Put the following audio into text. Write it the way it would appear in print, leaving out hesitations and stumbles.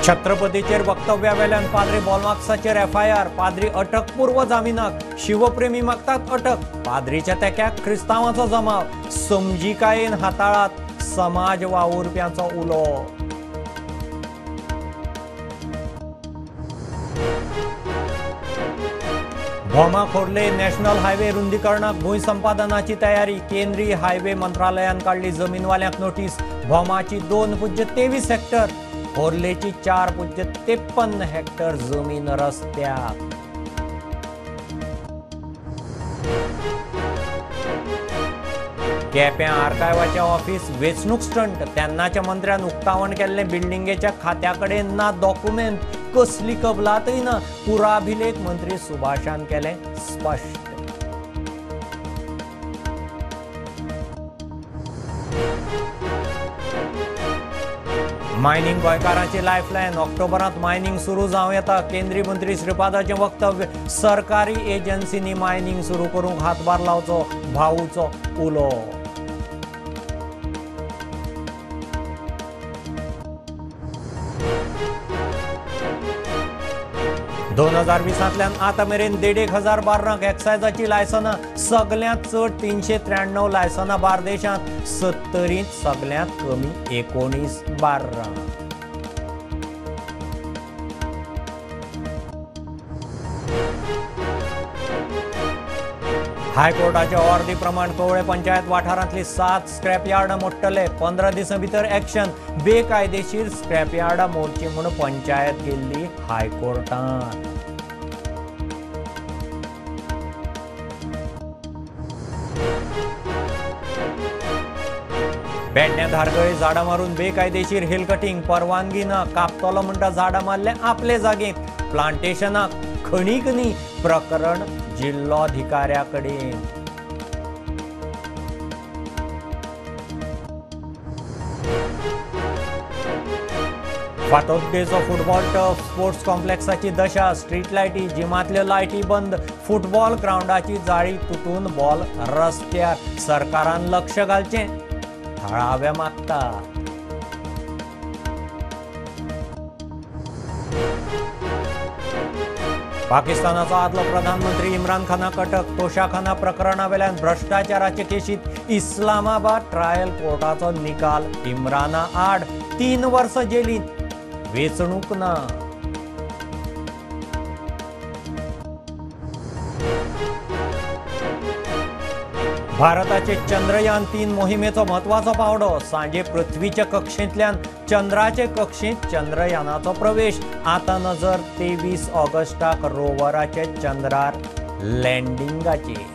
छत्रपतीचेर वक्तव्या वेल्यान पाद्री बोलमाक्साचेर एफआयआर. पाद्री अटकपूर्व जामिनाक. शिवप्रेमी मागतात अटक. पाद्रीच्या तेक्याक क्रिस्तांवांचो जमाव. समजिकायेन हाताळात समाज वावुरप्यांचो उलो. भोमा खोर्ले नॅशनल हायवे रुंदीकरणाक भूंय संपादनाची तयारी. केंद्रीय हायवे मंत्रालयान काडली जमीनवाल्यांक नोटीस. भोमाची 2.23 हेक्टर, खोर्लेची 4.53 हेक्टर जमीन रस्त्याक. केप्यां आर्कायवाचें ऑफिस वेंचणूक स्टंट. तेन्नाच्या मंत्र्यान उक्तावण केल्लें बिल्डिंगेच्या खात्या कडेन ना डॉक्युमेंट, कसली कबलातय ना. पुराभिलेख मंत्री सुभाषान केलें स्पश्ट. मायनिंग गोंयकारांची लायफलायन. ऑक्टोबरांत मायनिंग सुरू जावं येता. केंद्रीय मंत्री श्रीपादाचें वक्तव्य. सरकारी एजन्सींनी मायनिंग सुरू करूंक हातभार लावचो, भाऊचो उलो. दोन 2020 आतां मेरेन 1,500 बार्रांक एक्सायजाची लायसनां. सगल्यांत चड 393 लायसनां बार्देशांत. 70 सगल्यांत कमी 19 बार्रां. हायकोर्टाच्या ऑर्दी प्रमाण कवळे पंचायत वाठारांतली 7 स्क्रॅप यार्डां मोडटले. 15 दिसां भितर एक्शन. बेकायदेशीर स्क्रॅप यार्डां मोडची म्हूण पंचायत गेल्ली हायकोर्टांत. पेडण्यां धारगळे झाडां मारून बेकायदेशीर हिल कटिंग. परवानगी ना. कापतलो म्हणटा झाडां मारले आपले जागेंत. प्लांटेशनाक खणीक न्ही. प्रकरण जिल्लोधिकाऱ्या कडेन. फातोड्डेचो फुटबॉल टर्फ स्पोर्ट्स कॉम्प्लेक्साची दशा. स्ट्रीट लायटी, जिमांतल्यो लायटी बंद. फुटबॉल ग्रावंडाची जाळी तुटून बॉल रस्त्यार. सरकारान लक्ष घालचें, थळावे मागतात. पाकिस्तानाचो आदलो प्रधानमंत्री इम्रान खानाक अटक. तोशाखाना प्रकरणा वेल्यान भ्रश्टाचाराचे केशींत इस्लामाबाद ट्रायल कोर्टाचो निकाल. इम्राना आड 3 वर्सां जेलींत. वेंचणूक ना. भारताचे चंद्रयान 3 मोहिमेचो म्हत्वाचो पावंडो. सांजे पृथ्वीच्या कक्षेंतल्यान चंद्राचे कक्षेंत चंद्रयानाचो प्रवेश. आतां नजर 23 ऑगस्टाक रोवराचे चंद्रार लँडिंगाचेर.